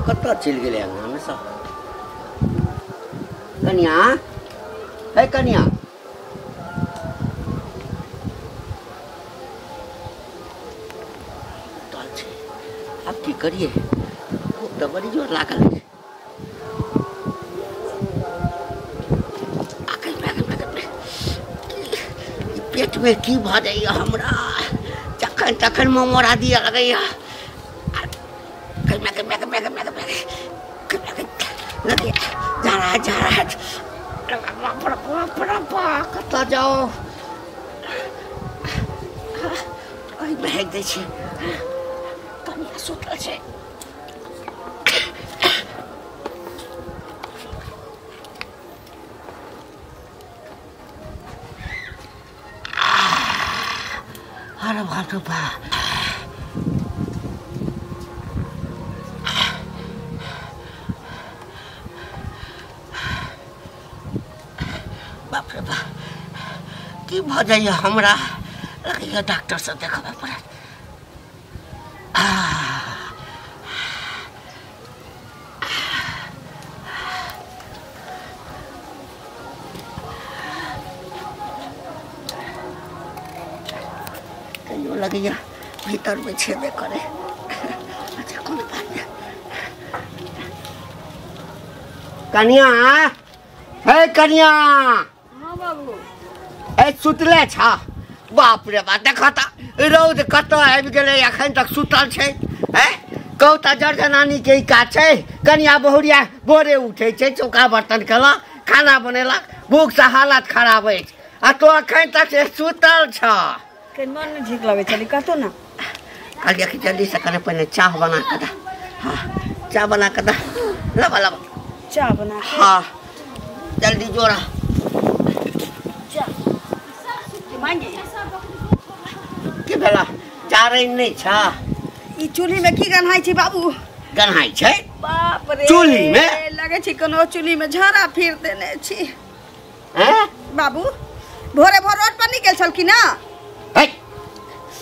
कतऽ चलि गेलै अंगनामे सब? कनिया है कनिया, आब की करिए, भूख तऽ बड़ी जोर लागल है। पेटमे की भऽ जाइए हमरा, जखन तखन ममोरा दिअ लगैए। जा रहा है, जा रहा है, कतऽ जाओ, एहिमे हेक दै छी। कनिया सुतल छै। अरे बाप रे बाप, बाप रे बाप, की भऽ जाइए हमरा, लगैए डॉक्टरसँ देखबऽ पड़त। तैयो लगैए भीतरमे छेबे करे। अच्छा कोनो बात नहि। कनिया हे कनिया, ए सुतले छा? बाप रे बाप, देख त रौद कतऽ आबि गेलै, एखन तक सुतल छै। कहू तऽ जर जनानी के ई काज छै? कनिया बहुरिया भोरे उठै छै, चौका बर्तन केलक, खाना बनेलक, भूखसँ हालत खराब अछि, आ तो एखन तक सुतल छ। मन नहि ठीक लगै छलै कतौ ना। कहलियै कि जल्दीसँ कने पहिने चाह बना कऽ दे। हाँ चाह बना कऽ दे, लबा लबा चाह बना। हाँ जल्दी जोड़ा। की भेला, चारैन नहि छ? ई चूल्ही में की गन्हाइ छै बाबू? गन्हाइ छै? बाप रे, चूल्ही में लगै छै कोनो चूल्ही में झाड़ा फिर देने छी। हैं बाबू, भोरे भोर रोड पर नहीं गेल छलखिन ना?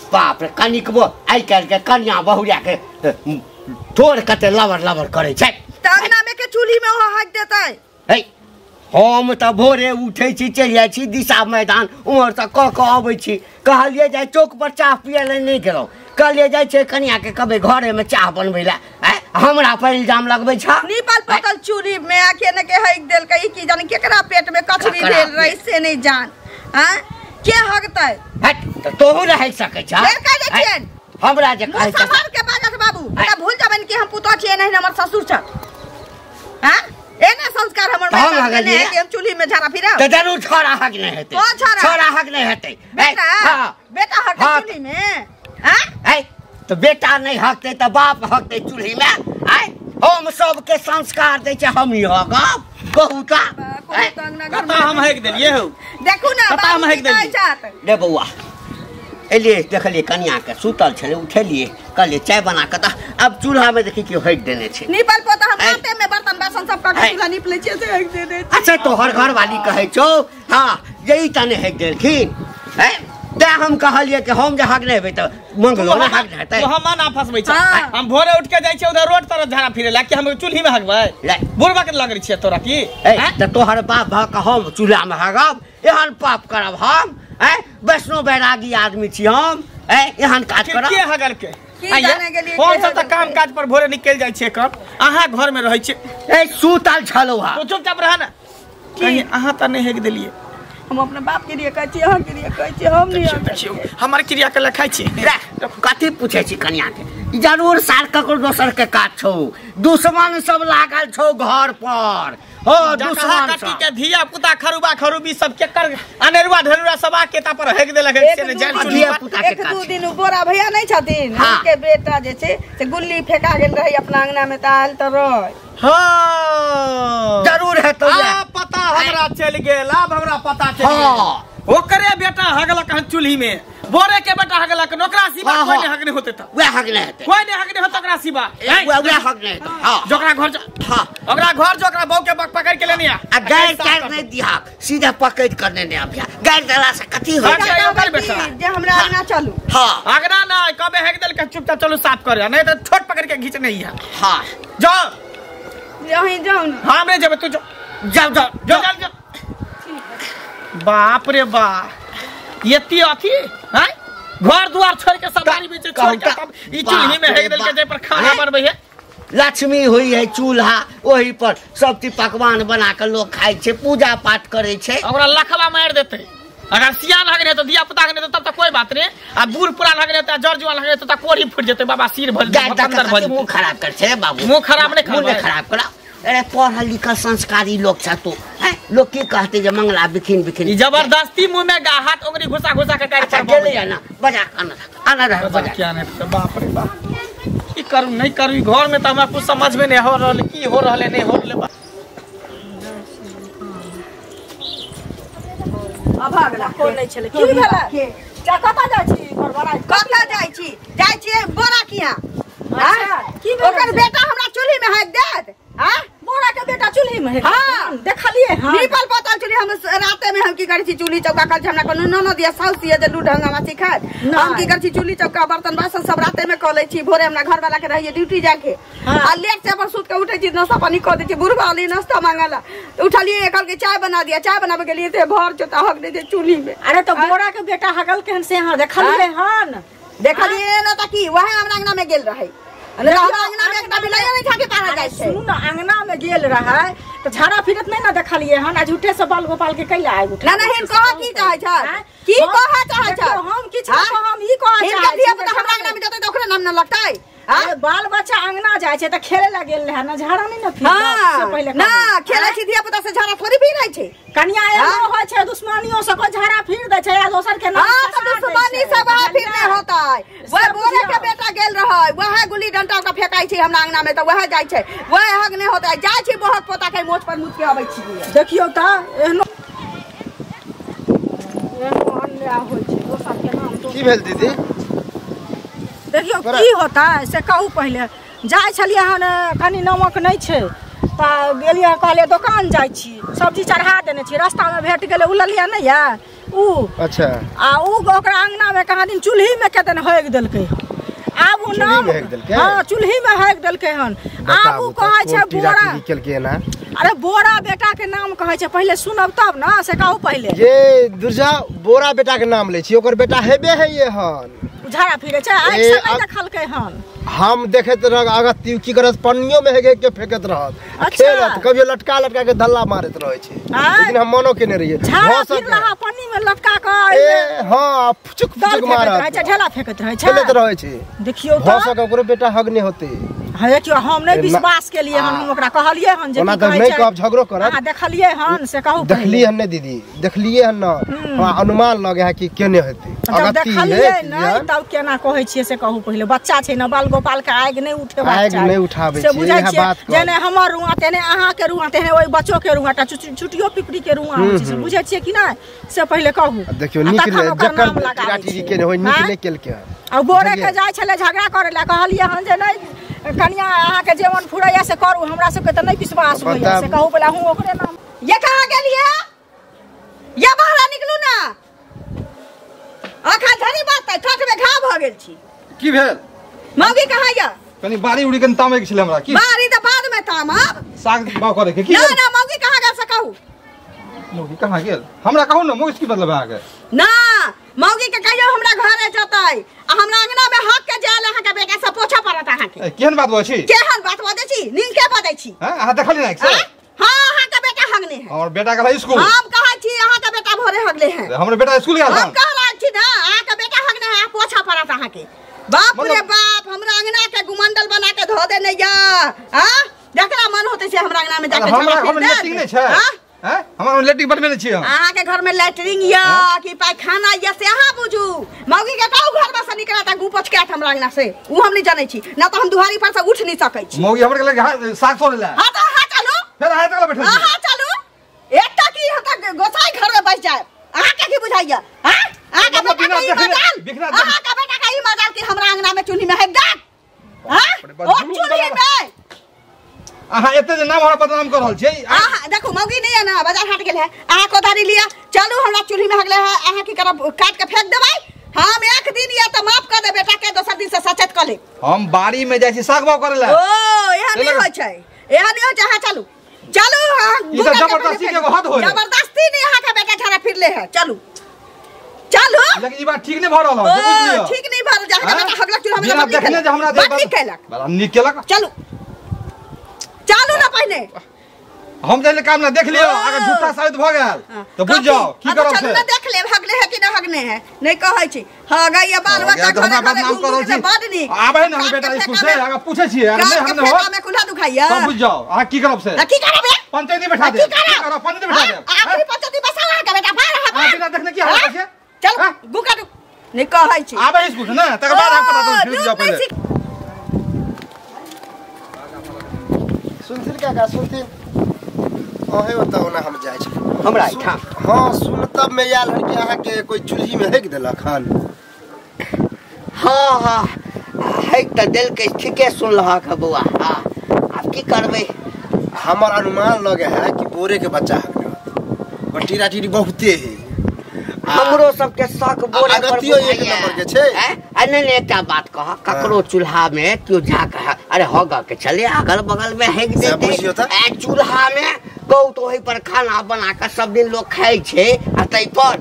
बाप रे, कनिकबो आइ काल्हि के कनिया बहुरिया के ठोर कते लबर लबर करै छै। तऽ अंगना में के चूल्ही में ओ हाथ देतै? है हम तऽ भोरे उठै छी, चलि जाइ छी दिशा मैदान, उम्हरसँ कऽ कऽ अबै छी। कहलियै जाइ चौक पर चाह पियै लए नहि गेलहुँ, कहलियै जाइ छै कनियाके कहबै घरेमे चाह बनबै लए, आँय हमरा पर इल्जाम लगबै छ? नीपल पोतल चूल्ही में आके ने के हक देलकै, की जाने केकरा पेट में कचरी भेल रही से नहीं जान। आँय के हगतै? हट, तऽ तोहू रहि सकै छ। फेर कहि दै छियनि हमरा जे कहै छ के बाजत बाबू, तऽ भूल जाबनि कि हम पुतोह छियै, नहीं हमर ससुर छथि। आँय एना संस्कार हमर माय ने है कि हम चूल्ही में झाड़ा फिराब? तऽ जरूर छोड़ा हक नहि हेतै, छोड़ा हक नहि हेतै। बेटा बेटा हक चूल्ही में? आँय तऽ बेटा नहि हकतै तऽ बाप हकतै चूल्ही में? आँय हम सबके संस्कार दै छै, हम ही हकब कहू तऽ। कतऽ हम हकि देलियै हौ? देखू ना कतऽ हम हकि देलियै? रे बौआ एलियै, देखलियै कनियाके सुतल छलै, उठेलियै, कहलियै चाय बना कऽ दऽ। आब चूल्हामे देखी केओ हकि देने छै। नीपल पोता हम हाथे में बर्तन बासन सब कऽ के चूल्हा नीप लै छियै से हकि देने छै। अच्छा तोहर घरवाली कहै छौ हाँ यही तऽ नहि हकि देलखिन। हैं तें हम कहलियै कि हम जे हक नहि हेबै तऽ मंगलो ने हक हेतै। तो हम ना फसबै छै, हम भोरे उठ के जाइ छियै उधर रोड तरफ झाड़ा फिरे ला कि हम चूल्ही में हकबै? बुढ़बा के लगै छियै तोरा की? तऽ तोहर बाप भऽ कऽ हम चूल्हा में हगब? एहन पाप करब हम? वैष्णो बैरागी आदमी छी हम, एहन काज करब? के हगल के? हम सब तऽ काम काज पर भोरे निकलि जाइ छियै, कब अहाँ घर में रहै छियै। सुतल छलौ हँ। तो चुपचाप रह ना, कहीं अहाँ तऽ नहि हकि देलियै। हम अपना बाप के लिए कहै छी, अहाँ के लिए कहै छी, हम नहि। देखियौ हमर क्रिया के लखाइ छी। कथी पूछै छी कनिया के? जरूर सार ककरो दोसर के काज छौ, दुश्मन सब लागल छौ घर पर। हो दुश्मन सब के धिया पुता खरुबा खरुबी सब केकर अनेरुआ ढेरुआ सब आके ता पर हेक देलक से ने जान। धिया पुता के एक दू दिन बोरा भैया नहीं छथिन, उनके बेटा जे छै से गुल्ली फेका गेल रहे अपना अंगना में, त आयल त रहे। हां जरूर है तो पता हमरा चल गेल, अब हमरा पता चल गेल। ओकरे बेटा हगलक हन चूल्ही में, बोरे के बेटा हगलक नोकरा सिवा कोई नहीं हगने होते त वह हगने हेतै कोई नहीं हगने होत ओकरा सिवा वह हगने हेतै। हां जोकरा घर हां ओकरा घर जोकरा बहू के बक पकड़ के लेने आ आ गैर तार नहीं दिहा सीधा पकड़ कर लेने आ गैर दला से कथी हो जे हमरा अंगना चलू। हां अंगना ना कबे हेक देल के चुपचाप चलू साफ कर नहीं त छोट पकड़ के घींच नहीं है। हां जाओ यहीं जाओ ना हम नहीं जेबे तू जाओ जाओ जाओ जाओ जाओ। बाप रे बाप यति अथी हैं घर द्वार छोड़ के सब बारी बीच छोड़ के तब ई चूल्ही में हेक देल के जे पर खाना बनबै है। लक्ष्मी हुई है चूल्हा ओही पर सब चीज पकवान बना के लोग खाइ छै पूजा पाठ करे छै। ओकरा लखवा मार देते अगर सियान हगने तो दिया पुता हगने तो तब तक कोई बात नहीं आ बूढ़ पुरान हगने तो जर जुआन हगने तो कोरी फूट जेते बाबा सिर भर अंदर भर मुंह खराब कर छै बाबू मुंह खराब नहीं मुंह खराब करा। अरे पढ़ल लिखल संस्कारी लोग छ तू हैं लोग की कहते जे मंगला बिखिन बिखिन जबरदस्ती मुंह में हाथ उंगली घुसा घुसा के अच्छा गेलै ना बजा आना आना रह बजा क्या नहीं बाप रे बाप की करू नहीं करू घर में त हमरा कुछ समझ में नहीं हो रहल की हो रहल नहीं हो रहल। अभागला कोन नहीं छले की भेला चा कत जाय छी बड़बड़ा कत जाय छी जाय छी बोरा किया हां की ओकर बेटा हमरा चूल्ही में हाथ देत। हां बोरा के बेटा चूल्ही में हां देखलिए हां निपल पोतल चूल्ही हम राते में हम की करै छी चूल्ही चौका कर हमरा कोनो ननद या साउस या जे लूढंगा सिखात हम की करै छी चूल्ही चौका बर्तन बासन सब राते में क लै छी भोरे हमरा घर वाला के रहिए ड्यूटी जाके आ लेट से अपन सुत के उठै छी नाश्ता पानी क दै छी बुढ़वा वाली नाश्ता मांगला त उठलिए कहल के चाय बना दिया चाय बनाबे गेलिए ते भर चोता हक दे चूल्ही में। अरे तो बोरा के बेटा हगल के से हां देखलिए हन देखलिए न त की वहे हमरा अंगना में गेल रहै अंगना में एकटा बिलाइयो नहीं झाके पारा जाय छै। सुनू ना अंगना में गेल रहै त झाड़ा फिरत नहीं ना देखलिए हन आ झूठे से बाल गोपाल के कैला आइ उठा ना ना हिन कह की चाहै छ की कह चाहै छ हम किछ हम ई कह चाहै हिनका धिया पुता हमरा अंगना में जतै त ओकरे नाम न लगतै। अरे बाल बच्चा अंगना जाय छै त खेले ला गेल रहै ना झाड़ा नहीं ना फिरत से पहिले ना खेले छी धिया पुता से झाड़ा थोड़ी फिरै छै कनिया एनो होय छै दुश्मनियो से कोई झाड़ा फिर दै छै या दोसर के नाम। हां त दुश्मनी सब वहां फिरने होतै वह बोरे के बेटा गेल रहै वह गुल्ली डंडा ओकरा फेकाई छै हमरा अंगना में त वह जाय छै वह हग नै होतै जाय छै बहुत पोता के मोछ पर मुछ के अबै छी। देखियौ त एहनो एहनो अन्याय होय छै दोसर के नाम की भेल दीदी? देखियौ की होता से कहू पहिले जाय छलियै हन कनी नमक नहीं छै त गेलियै कहलियै दोकान जाइ छी सब्जी चढ़ा देने छी रास्ता में भेट गेलै उ ललिया नहीं है उ अच्छा आ उ ओकरा अंगना में कहाँ दिन चूल्ही में के दिन हेग देलकै आब उ नाम हां चूल्ही में हेग देलकै हन आब उ कहै छै बोरा अरे बोरा बेटा के नाम कहै छै पहिले सुनब तब ना से कहू पहिले ये दुर्जा बोरा बेटा के नाम लै छी ओकर बेटा हेबे है ये हन झाड़ा फिरे छै आँखि से नहीं देखलकै हन हम देखैत रह अगत्ती की करत पन्नियो में हेगे के फेकत रहत खेलत कभी लटका लटका के धल्ला मारत रहै छै लेकिन हम मनो केने रहिए झाड़ा फिर रहा पन्नी में लटका के ए हां फुचुक फुचुक मारत रहै छै ढेला फेकत रहै छै खेलत रहै छै देखियौ त भऽ सके ओकरो बेटा हग नहीं होते। हां देखियौ हम नहीं विश्वास के लिए हम ओकरा कहलिए हन जे की कहै छै नहीं कहब झगड़ो करत हां देखलिए हन से कहू देखलिए हन नहीं दीदी देखलिए हन न हमरा अनुमान लगे है कि केने हेतै अगत्ती है नहीं तब केना कहै छियै से कहू पहिले बच्चा छै ना बाल गोपाल के आगि नहीं उठेबाक आगि नहीं उठाबै से बुझै छियै जेने हमर रुआ तेने अहाँ के रुआ तेने ओइ बच्चो के रुआ टा छुटियो पिपरी के रुआ होइ छै से बुझै छियै कि नहीं से पहिले कहू। देखियौ नीक जकर टीरा केने होय नीक नहीं केलकै आ बोरे के जाय छलै झगड़ा करे ला कहलियै हन जे नहीं कनिया अहाँ के जे मन फुरैया से करू हमरा सबके त नहीं विश्वास होइया से कहू पहिले हूं ओकरे नाम। ये कहाँ गेलियै ये बाहर निकलू ना अखन धरी बात ठोठ में घाव भ गेल छी। की भेल मौगी कहाँ या कनी बारी उड़ी कन तामे के छले हमरा की बारी त बाद में तामब साग बाव करे के की ना ना मौगी कहाँ गेल से कहू मौगी कहाँ गेल हमरा कहू ना मौगी की मतलब अहाँ के ना मौगी के कहियो हमरा घरे जतै आ हमरा अंगना में हक के जाल अहाँ के बेटा से पोछा पड़त अहाँ के। केहन बात बजै छी केहन बात बजै छी नींद के बजै छी हां अहाँ देखली ना से हां अहाँ के बेटा हगने है हमर बेटा गेल स्कूल हम कहै छी अहाँ के बेटा भोरे हगले है हमर बेटा स्कूल गेल हम कह रहल छी ना अहाँ के बेटा हगने है पोछा पड़त अहाँ के। बाप रे बाप हमरा अंगना के गुमंडल बना के धो देने या हां जकरा मन होते से हमरा अंगना में जाके हमरा घर में लैट्रिन नहीं छै हैं हमरा लैट्रिन बनबे नै छी हम अहाँ के घर में लैट्रिन या कि पायखाना या से अहाँ बुझू मौगी के कहू घर में से निकला त गु पोछ के हमरा अंगना से उ हम नहीं जानै छी ना त हम दुहारी पर से उठ नहीं सकै छी। मौगी हमर के साग तोड़े ला हां त हां चलू फेर अहाँ तक बैठल हां चलू एकटा की हम त गोसाई घर में बैठ जाए अहाँ के की बुझाइया हां अहाँ के बेटा के ई मजाल, अहाँ के बेटा के ई मजाल कि हमरा अंगना में चूल्ही में है दाग। हां ओ चूल्ही में अहाँ एते जे नाम हमरा बदनाम कर रहल छी। अहाँ देखू मौगी नहीं है ना, बाजार हाट गेल है, अहाँ कोदारी लिया चलू हमरा चूल्ही में हगले है, अहाँ की करब काट के फेंक देबै। हम एक दिन या त माफ कर दे बेटा के, दोसर दिन से सचेत कर ले। हम बाड़ी में जाइ छी साग बाव करे ला। ओ एहन नहीं होय छै, एहन नहीं होय छै। अहाँ चलू चलू। हां ई त जबरदस्ती के हद होय। जबरदस्ती नहीं, अहाँ के बेटा झरा फिर ले है। चलू चलू। लेकिन ई बात ठीक नहीं भ रहल है, बुझ लियो। ठीक नहीं भ रहल, अहाँ के बेटा हगलक चूल्हा में बिना देखने जे हमरा बड नीक केलक, बड़ा नीक केलक। चलू चलू ना पहले हम जाइले काम ना देख लियो, अगर झूठा साबित भ गेल तो बुझ जाओ की करब से। चलू ना देख ले हगले है कि ना हगने है, नहीं कहै छी हां गई बाल बच्चा घरे बदनाम करै छी। बड नीक आबै ना हम बेटा स्कूल से अगर पूछै छी अगर नहीं हगने हो में कुल्हा दुखाइया तब बुझ जाओ अहाँ की करब से। की करब? पंचायती बैठा दे, की करब पंचायती बैठा दे। आखिरी पंचायती बसावा के बेटा भार हां बिना देखने की हालत छै। चल गुका दू नहीं कहै छी। आबै स्कूल से ना तकर बाद हम पता दू जाओ पहले। सुनथिन काका सुनथिन, अहे ओतऽ ओना हम जाइ छी हमरा एहिठाम। हाँ सुनतब में आयल हन कि अहाँ के कोई चूल्ही में हेक देलक हन। हाँ हाँ हेक तऽ देलकै, ठीके सुनलहक बौआ। हाँ आब की करबै, हमर अनुमान लगे है कि बोरे के बच्चा हक और टीरा टीरी बहुते है। हमरो सबके शक बोरे पर एक नंबर के छै। आ नहीं नहीं एकटा बात कह, ककरो चूल्हा में क्यों जाके अरे हग के चले अगल बगल में हेक देते। ए चूल्हा में कहू तो ओहि पर खाना बना के सब दिन लोग खाइ छै, आ तै पर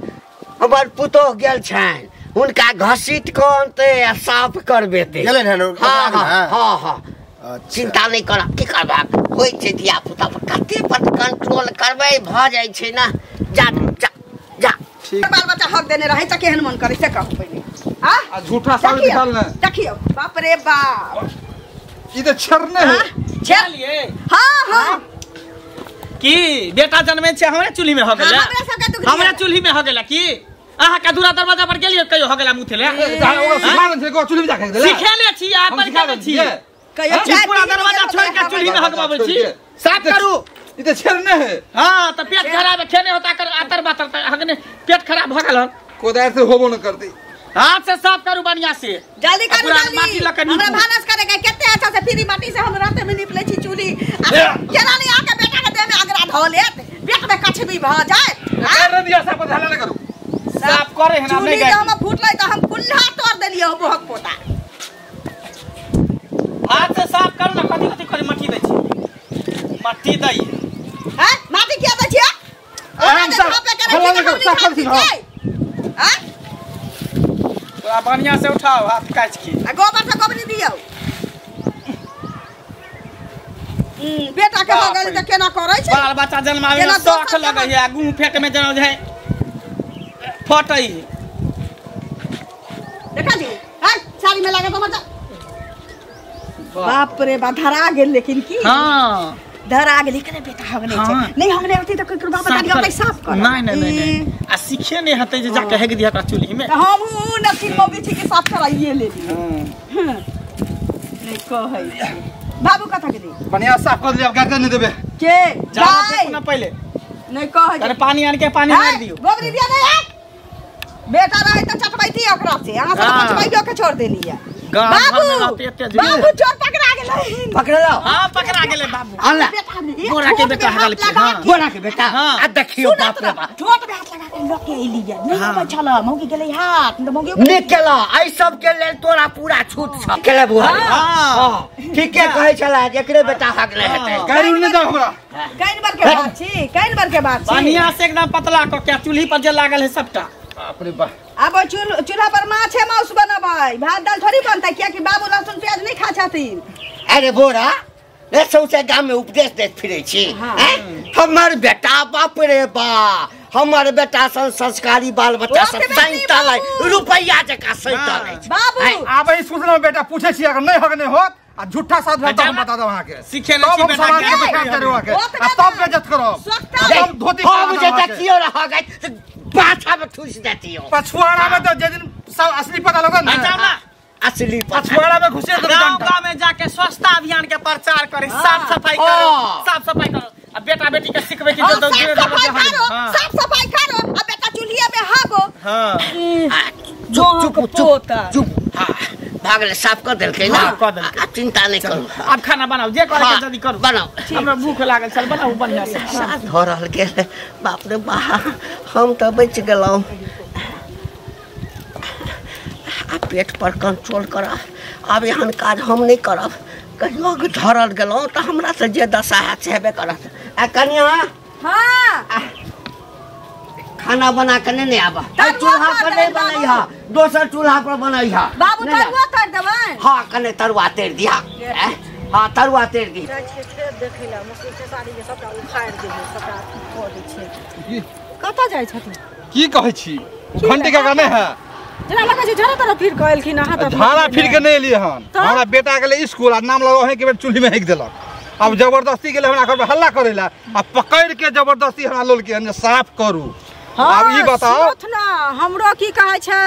हमर पुतोह गेल छनि हुनका घसीट के अनतै आ साफ करबेतै। गेलै हन? हाँ हाँ हाँ चिंता नहीं कर, की करबाक होइ छै धिया पुता पर कते पर कंट्रोल करबै भ जाइ छै ना। जा जा जा ठीक। बाल बच्चा हक देने रहे त केहन मन करे से कहू पहिले। हां आ झूठा साबित निकाल ने देखियो बाप रे बाप ई त छरने है। छलिए हां हां की बेटा जन्मे छै हमरा चूल्ही में हो गेला, हमरा चूल्ही में हो गेला की अहाँ के दूरा दरवाजा पर गेलियो कहियो हो गेला मुथे ले ओकरा सिखा देन छै चूल्ही में जाके देला सिखेले छी आ पर केने छी कहियो चाय पूरा दरवाजा छोड़ के चूल्ही में हगबाबै छी। साफ करू ई त छेरने है। हां त पेट खराब है, खेने होता कर आतर बातर त हगने पेट खराब भ गेल हन। कोदार से होबो न करती, हाथ से साफ करू बढ़िया से जल्दी करू जल्दी। माटी ल के हमरा भानस करे के कते अच्छा से फ्री माटी से हम रात में नीप ले छी चूल्ही। केना नहीं आके बेटा के देह में अगरा धो लेत, पेट में कछबी भ जाए। कर दिया साफ हल्ला न करू, साफ करे है ना चूल्ही नहीं हम फूटलै त हम कुल्हा तोड़ देलियै बोहक पोता। हाथ से साफ करू ना, कथि कथि करे मट्टी दै छी, मट्टी दै हैं माटी किया दै छियै? आराम से हल्ला न करू, साफ कर दी। हां पूरा बढ़िया से उठाओ हाथ काट के आ गोबर से गोबरी दियौ। बेटा के हो गेल त केना करै छै? बाल बच्चा जन्मावे में शौख लगै है, गूं फेंक में जना जाय फटै है। देखा जी हां साड़ी में लागे तो मत। बाप रे बा धरा गेल लेकिन की। हां धरा गेल करे बेटा हगने छै नहीं हगने होती त केकरो बाप दादी होतै साफ कर। नहीं नहीं नहीं आ सिखे नहीं हतै जे जाके हेग दिया चूल्ही में। हम उ नसीब मौगी छी के साफ कराइए ले ली। नहीं कहै छी बाबू कथा के दी बढ़िया साफ कर दिया, गाजर नहीं देबे के जा ना पहले नहीं कहै। अरे पानी आन के पानी मार दियो गोबरी दिया नहीं है। बेटा रहे त चटबैती ओकरा से, अहाँ सब चटबैयो के छोड़ देली है। बाबू बाबू चोर पकड़ा गेलै। पकड़लो? हां पकड़ा गेलै बाबू। अल्लाह बोरा के बेटा हगल के। हां बोरा के बेटा आ देखियो बाप रे बाप चोट में हाथ लगा के लके एली है नहीं अबै छल मौगी गेलै हाथ त मौगी निकला। एहि सब के लेल तोरा पूरा छूट छ केले बुआ। हां ठीके कहै छला एकरे बेटा हगले हेतै। गाड़ी नहि दे हमरा। कैन बार के बात छी, कैन बार के बात छी। बढ़िया से एकदम पतला क के चूल्ही पर जे लागल है सबटा। बाप रे बाप अब चूल्हा पर माछे मांस बनबै, भात दाल थोड़ी बनतै कियाकि बाबू लहसुन प्याज नहीं खा छथिन। अरे बोरा रे सौसे गाम में उपदेश देत फिरै छी। हमर बेटा बाप रे बा, हमर बेटा सन संस्कारी बाल बच्चा सब सैंतल है, रुपैया जकाँ सैंतल है। बाबू आबै स्कूल में बेटा पूछै छी अगर नहीं हगने होत आ झूठा साथ भेल त हम बता देब अहाँ के। सिखे ले छी बेटा के के आ तब बेइज्जत करब। तब धोती हम जे देखियो रह गए पाछा में ठूस देतियो। पछुआड़ा में तो जे दिन सब असली पता लगत ना, असली पछुआड़ा में घुसे दे। गांव गांव में जाके स्वच्छता अभियान के प्रचार करे, साफ सफाई करो, साफ सफाई करो। अब बेटा बेटी के सिखबे की साफ सफाई करो, साफ सफाई करो। अब बेटा चूल्ही बाल्टिया में हागो। हां चुप चुप चुप। हां भागले साफ कर देलकै ना। कर देलकै। आ चिंता नहीं करू। अब खाना बनाओ जे करे के जल्दी करू बनाओ। हमरा भूख लागल चल बनाओ बढ़िया से। साथ हो रहल गेल। बाप रे बा हम त बच गेलौं। आ पेट पर कंट्रोल कर। अब एहन काज हम नहीं करब। कहियो धरल गेलौं त हमरा से जे दशा हैत से हेबे करत। आ कनिया हां खाना बना के नहीं आबा। चूल्हा पर नहीं बनैहा दोसर चूल्हा पर बनैहा। बाबू तरुआ तर देबै। हां कने तरुआ तर दिहा। हां तरुआ तर दी। जाइ छियै खेत देखै ला मसूर खेसारी के सबटा उखाड़ देबै सबटा कऽ दै छियै। कतऽ जाइ छथिन? की कहै छी घंटी के गाने है जेना लगै छै झाड़ा तरफ फिर के एलखिन। अहाँ तऽ झाड़ा फिर के नहीं एलियै हन। हमरा बेटा गेलै स्कूल आ नाम लगौ है कि बेर चूल्ही में हेक देलक। अब जबरदस्ती गेलै हमरा घर पर हल्ला करै ला आ पकड़ के जबरदस्ती हमरा लोलके हन जे साफ करू। हाँ, अब ई बताओ ना हमरो की कहै छै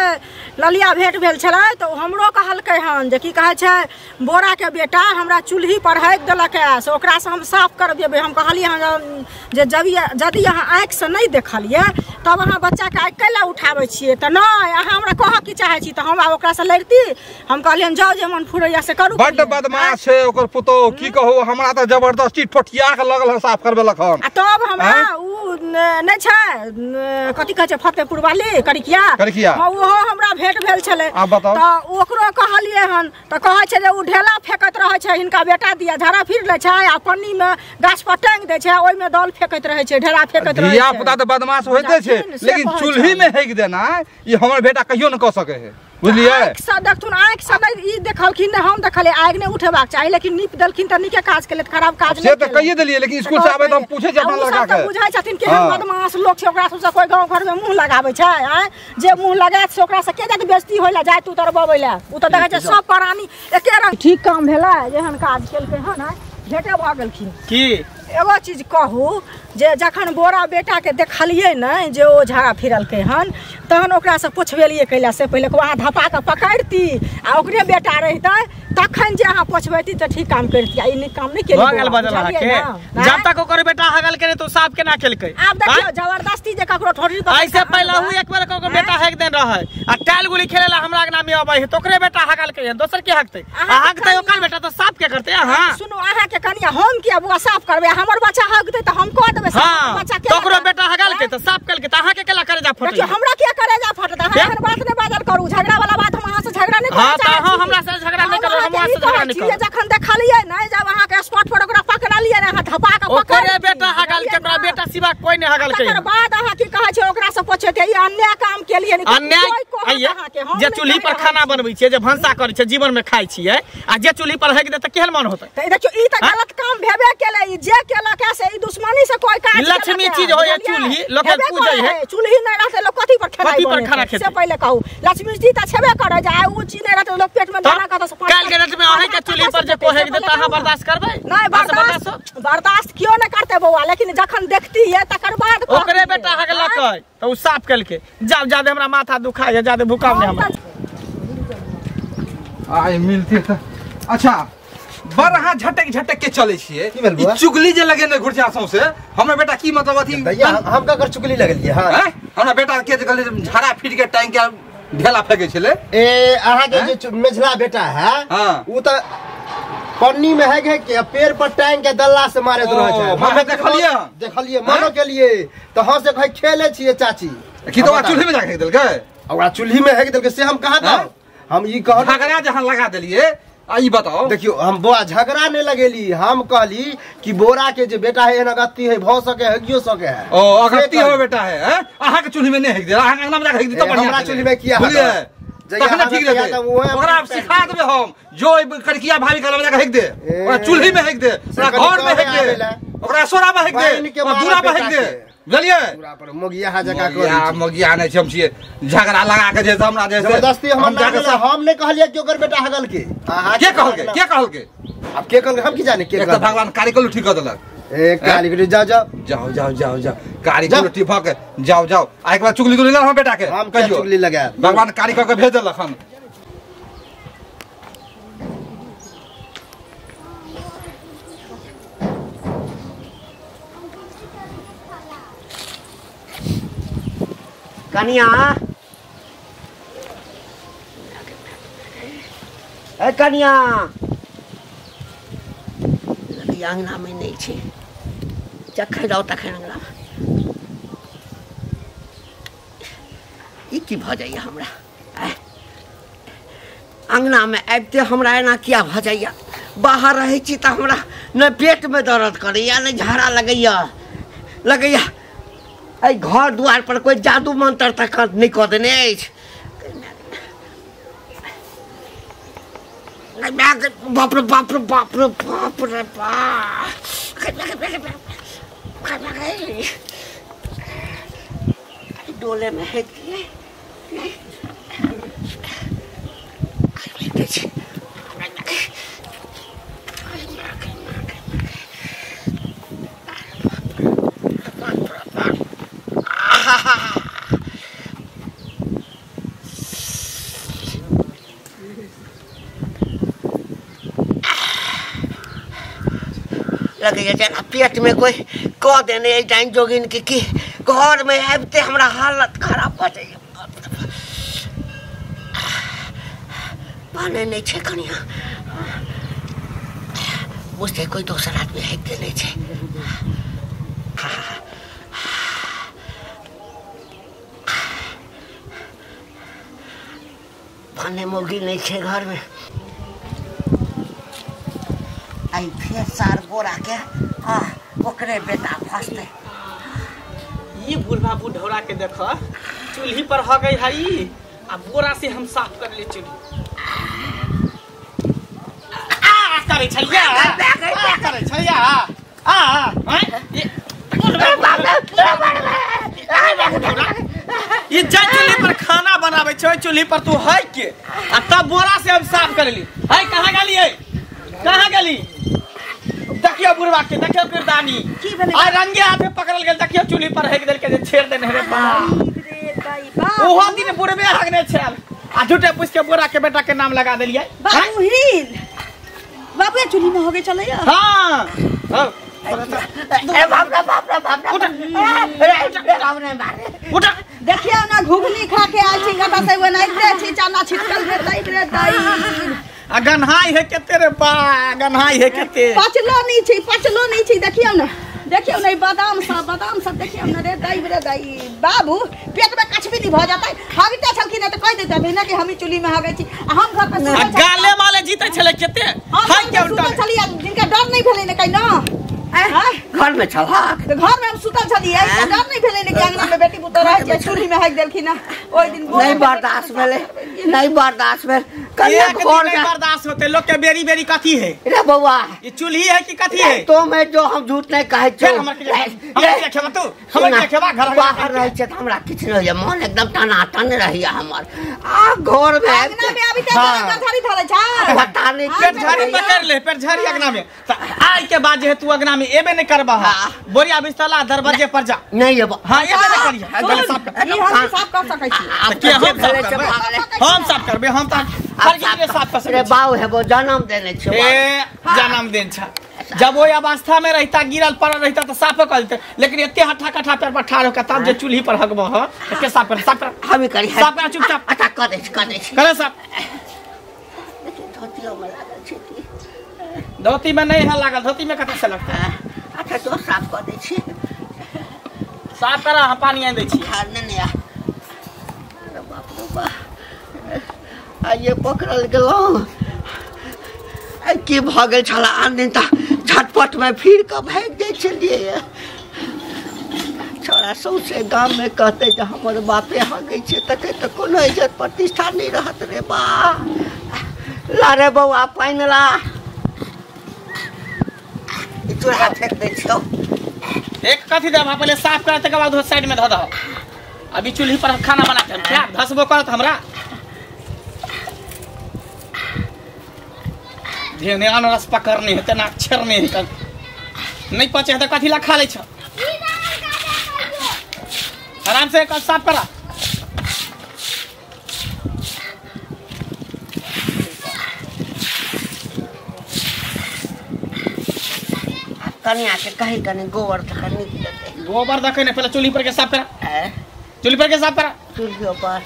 ललिया भेंट भेल छलै तऽ हमरो कहलकै हन जे की कहै छै बोरा के बेटा हमरा चूल्ही पर हेक देलक है से ओकरा से हम साफ करबेबै। हम कहलियै हन जे यदि अहाँ आँखि से नहीं देखलियै तब अहाँ बच्चाके आँखि कैला उठाबै छियै? तऽ नहि अहाँ हमरा कहऽ की चाहै छी? तऽ हम आब ओकरासँ लड़ती। हम कहलियै जाउ जे मन फुरैया से करू। बड्ड बदमाश छै ओकर पुतोहु की कहू हमरा तऽ जबरदस्ती ठोठिया के लगल हन साफ करबेलक हन। आ तब हमरा उ नहि छै कथी कहै छै फतेहपुर वाली करिकिया करिकिया हां ओहो हमरा भेंट भेल छलै। तऽ ओकरो कहलियै हन तऽ कहै छै जे उ ढेला फेकैत रहै छै हिनका बेटा दिया झाड़ा फिर लै छै आ पन्नी में गाछ पर टांगि दै छै ओहिमे दल फेकैत रहै छै ढेला फेकैत रहै छै। धिया पुता तऽ बदमाश होइते छै लेकिन चूल्ही में हेक देना ई हमर बेटा कहियो न कऽ सकै है बुझलियै। आँखि से देखथुन आँखि से नहि ई देखलखिन नहि हम देखलियै। आगि नहि उठेबाक चाही लेकिन नीप देलखिन तऽ नीके काज केलथि खराब काज से तऽ कहिए देलियै लेकिन स्कूल से आबै तऽ हम पूछै छियै अपना लड़का के। बुझै छथिन केहन बदमाश लोक छै ओकरा सबसँ कोइ गाँव घरमे मुँह लगाबै छै? आँय जे मुँह लगायत से ओकरासँ के जाइत बेइज्जती होइ लए जाइत उतरबबै लए? ओ तऽ देखै छै सब प्राणी एके रंग। ठीक काम भेलै एहन काज केलकै हन। आँय भेटे भऽ गेलखिन। की एगो चीज कहू जे जखन बोरा बेटाके देखलियै ने जे ओ झाड़ा फिरलकै हन तहन ओकरासँ पोछबेलियै कैला से पहिले अहाँ धपा कऽ पकड़ती आ ओकरे बेटा रहितै तखन जे अहाँ पोछबैती तऽ ठीक काम करती। ई नीक काम नहि केलियै। भऽ गेल बदल अहाँके। जब तक ओकर बेटा हगल के तो साफ केना केलकै? आब देखियौ जबरदस्ती जे ककरो ठोड़ी पकड़ ऐसे पहिले हूँ एक बेर ककरो बेटा हेक देन रहै आ टाइल गुली खेलेला हमरा अंगना में अबै है तो ओकरे बेटा हगल के दोसर के हकतै? हकतै ओकर बेटा तऽ साफ के करतै अहाँ? सुनू अहाँके कनिया हम किया बुआ साफ करबै? हमर बच्चा हगतै तऽ हम कऽ देबै। बच्चा के ओकरो बेटा हगल के तऽ साफ केलकै तऽ अहाँके केला करेजा फटै? देखियौ हमरा किया करेजा फटत? अहाँ एहन बात नहि बाजल करू। झगड़ा वाला बात हम अहाँ से झगड़ा नहि करऽ चाहै। हां हमरा से झगड़ा नहि करू हम अहाँ से झगड़ा नहि करू। जखन देखलियै ने जब अहाँके स्पॉट पर ओकरा पकड़लियै ने अहाँ धपा कऽ पकड़ ओकरे बेटा हगल के ओकरा बेटा सिवा कोई नहि हगल के। तकर बाद अहाँ की कहै छै ओकरा से पूछैत ई अन्याय काम केलियै ने? अन्याय जे चूल्ही पर खाना बनबै छियै जे भनसा करै छियै जीवन में खाइ छियै आ जे चूल्ही पर हेक दे तऽ केहन मन होतै? तऽ देखियौ ई तऽ गलत काम भेबे केलै। ई जे केलक से ई दुश्मनी से कोई काज लक्ष्मी चीज होय चूल्ही लोक पूजै है। चूल्ही नहि रहतै लोक कथी पर खेनाइ कथी पर खाना खेतै से पहिले कहू। लक्ष्मी जी तऽ छेबे करै जे आइ उ चीज नहि रहतै लोक पेट में दाना कतऽ से काल्हि के डेट में अहीं के चूल्ही पर जे कोई हेक दे तऽ अहाँ बर्दाश्त करबै? नहि बर्दाश्त कियो नहि करतै बौआ लेकिन जखन देखती है तकर बाद ओकरे बेटा हगलक तऽ उ साफ केलकै। जाउ जादे हमरा माथा दुखाय है जादे भूखाव नहि हमरा। आइ मिलती तऽ अच्छा बड़ अहाँ झटक झटक के चलै छियै। ई चुगली जे लगेने घुर छै सौंसे हमरा बेटा की मतलब अथी भैया हम ककर चुगली लगलियै? हां हमरा बेटा के जे कहलियै झाड़ा फिर के टांग के ढेला फेकै छलै। ए अहाँ के जे मेझला बेटा है उ तऽ पन्नी में है के पेड़ पर टांग के दल्ला से मारैत रहै छै। हम देखलियै देखलियै मनो केलियै तऽ हँ से कहै खेले छियै चाची। की तऽ ओकरा चूल्ही में जाके हेक देलकै? ओकरा चूल्ही में हेक देलकै से हम कहाँ कहब? हम ई कहब झगड़ा जहाँ लगा देलियै आ ई बताओ। देखियो हम बौआ झगड़ा नहीं लगेली। हम कहली कि बोरा के जे बेटा है एहन अगत्ती है भऽ सके हेगियो सके है। ओ अगत्ती हो बेटा है अहाँ के चूल्ही में नहीं हेक दे अहाँ के अंगना में जाके हेक दे तऽ बढ़िया। हमरा चूल्ही में किया तखने ठीक रहतै। ओकरा सिखा देबै हम जो कड़किया भाभी के लग जाके हेक दे ओकरा चूल्ही में हेक दे ओकरा घर में हेक दे ओकरा सोरा में हेक दे दूरा में हेक दे बुझलियै? पूरा पर मोगिया हा जका करै मोगिया नहि छै हम छियै झगड़ा लगा के जे हमरा जे जबरदस्ती हम हम नहि कहलियै कि ओकर बेटा हगल के। के कहलकै? के कहलकै? अब के कहलकै हम की जाने के कहलकै? भगवान कारिकल ठीक कऽ देलक। ए कारिकल जाओ जाओ जाओ जाओ जाओ जाओ कारिकल ठीक भऽ के जाओ जाओ आ एक बार चुगली तुगली ना हम बेटा के हम कहियो चुगली लगायब। भगवान कारिकल के भेज देलक हन। कनिया ए कनिया अंगना में नहीं छे जखन जाओ तखन अंगना ई की भ जाइया हमरा अंगना में आबिते हमरा एना किया भ जाइया बाहर रहै छी त हमरा न पेट में दर्द करैया न झाड़ा लगैया लगैया एहि घर द्वार पर कोई जादू मंत्र तक नहीं कऽ देने अछि बाप रे बाप रे बाप रे बाप रे बाप डोले में है लगैया जेना पेट में कोई कह देने डाइन जोगिन के की घर में आबिते हमरा हालत खराब भऽ जाइया पानी नहीं छे कनिया बुझते कोई दोसर आदमी हेक देने छे भने मोगी नहीं छे घर में आई फिर सार बोरा के आ ओकरे बेटा फसते ये बुढ़वा बुढ़ौरा के देख चूल्ही पर ह गई हई आ बोरा से हम साफ कर ले चूल्ही आ करे छलिया आ करे छलिया आ ये जा चूल्ही पर खाना बनावे छै चूल्ही पर तू है के आ तब बोरा से हम साफ कर ली है कहां गेली है कहां गेली देखियो बुढ़वा के देखियो किरदानी आ रंगे हाथे पकड़ल गेल देखियो चूल्ही पर हेक देल के जे छेड़ देने रे बाप ओहो दिन बुढ़वे हगने छल आ झूठे पूछ के बोरा के बेटा के नाम लगा देलियै बाबू हिल बाबू चूल्ही में हो गए चलैया हां हां ए बाप रे बाप रे बाप रे उठ रे मारे उठ देखियो ना घुघनी खा के आयल छी कता से ओनाइते छी चना छिटकल रे दाई रे दाई आ गन्हाई है केते रे बा गन्हाई है केते पचलो नहीं छी पचलो नहीं छी देखियो ना देखियो ना बादाम सब देखियो ना रे दाई रे दाई बाबू पेट में कछबी नहीं भ जातै हगिते छलखिन त कहि देतै ना कि हम चूल्ही में हगै छी आ हम घर पर आ गाले माले जीतै छले केते हाय के उल्टा छली जिनका डर नहीं भेलै ने कहि ना घर में छलक त घर में हम सुतल छलियै त डर नहीं भेलै ने कि अंगना में बेटी पुतोह रहै छै चूल्ही में हगि देलखिन ना ओइ दिन नहीं बर्दाश्त भेलै नहीं बर्दाश्त भेल कन्या घर नहीं बर्दाश्त होते लोग के बेरी बेरी कथी है रे बउआ ये चूल्ही है कि कथी है तो मैं जो हम झूठ नहीं कहै छी हमर के खेबा तू हमर के खेबा घर बाहर रहै छै त हमरा किछु नहीं होइया मन एकदम टनाटन रहैया हमर आ घर में अंगना में आबि त गंधारी धरै छै पता नहीं पेट झाड़ी पकड़ ले पेट झाड़ी अंगना में त आइ के बाद जे है तू अंगना में एबे नहीं करबा बोरिया बिस्तला दरवाजे पर जा नहीं एबो हां एबे नहीं करिया गले साफ कर ई हम साफ कर सकै छी के हम साफ करबे हम साफ करबे हम त हर के साफ कर सकै रे बाऊ हेबो जन्म देने छै ए जन्म देन छ जब ओहि अवस्था में रहता गिरल पड़ल रहता त साफ कर देते लेकिन एते हट्ठा कट्ठा पैर पर ठाड़ होके तब जे चूल्ही पर हगबो ह त के साफ कर साफ कर हम करी साफ कर चुपचाप अच्छा कर दे कर दे करे साफ धोतियो में लागल छै धोती में नहीं है लागल धोती में कतऽ से लगता है अच्छा तो साफ कर दे छी साफ करा हम पानी आनि दै छी हां नहीं नहीं अरे बाप रे बाप आइए पकड़ल गेलहुँ की भऽ गेल छला आन दिन तऽ झटपट में फिर कऽ भागि जाइ छलियै छोड़ा सौंसे गाम में कहते जे हमर बापे हगै छै तकर तऽ कोनो इज्जत प्रतिष्ठा नहीं रहत रे बा ला रे बौआ पानि ला ई चूल्हा फेंक दै छियौ एक कथी देब पहले साफ कर तकर बाद साइड में धऽ दह अभी चूल्ही पर हम खाना बना के हम खायब धसबो करत हमरा धेने अनरस पकड़ने है तेना छेड़ने है नहीं पचे है तो कथी ला खा लै छ आराम से कर साफ करा कनिया के कहीं कहीं गोबर तक निक देते गोबर दखे ने पहले चूल्ही पर के साफ करा चूल्ही पर के साफ करा चूल्हियो पर।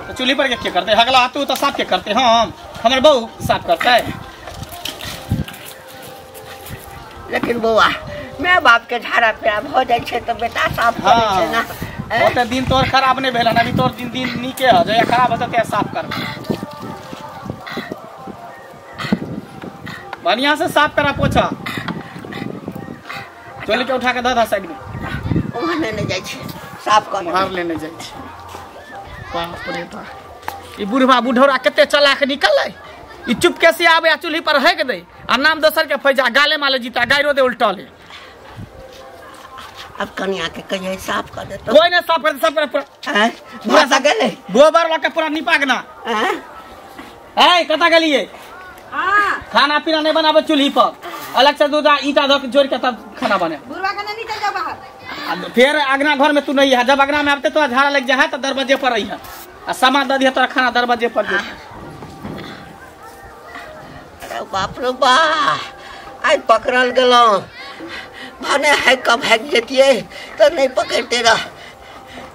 तो चूल्ही पर के करते हगला तू तो साफ के करते हम हमर बहू साफ करते। लेकिन बौआ मैं बाप के झाड़ा फेरा भ जाइ छै त बेटा साफ करै छै ना। ओते दिन तोर खराब नहीं भेल अभी तोर दिन दिन नीके ह जया खराब होत ते साफ कर बढ़िया से साफ करा पोछा चल के उठा के द साइड में। उहाँ लेने जाइ छै साफ कर उहाँ लेने जाइ छै। बाप रे बाप ई बुढ़वा बुढ़ौरा कते चलाक निकललै। ई चुपके से आबे आ चूल्ही पर हेक दे आ नाम दोसर के फैजा गाले माले जीता गायरो दे उल्टले। अब कनिया के कहिए साफ कर दे। कोई नहीं साफ कर दे साफ कर पूरा हैं भाषा गेलै गोबर लके पूरा निपा के ना हैं ए कता गेलिए। हां खाना पीना नहीं बनाबे चूल्ही पर अलग से दूध ईटा धो के जोड़ के तब खाना बने। बुढ़वा के नहीं चल जाओ बाहर। फिर अगना घर में तू नहीं है जब अगना में आते तो झाड़ा लग जाए तो दरवाजे पर आई है आ सामान दे दिया तोरा खाना दरवाजे पर दे। अरे बाप रे बा आई पकड़ल गेलौं भने है कब हैक जतिए तो नहीं पकड़ते रह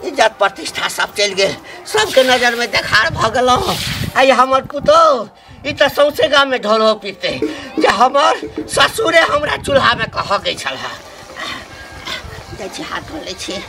इज्जत प्रतिष्ठा सब चलि गेल सबके नजर में देखार भ गेलौं। आई हमर पुतोह ई त सौंसे गाँव में ढोलो पीते जे हमर ससुरे हमरा चूल्हा में कहके छल। जाइ छी हाथ धो लै छी।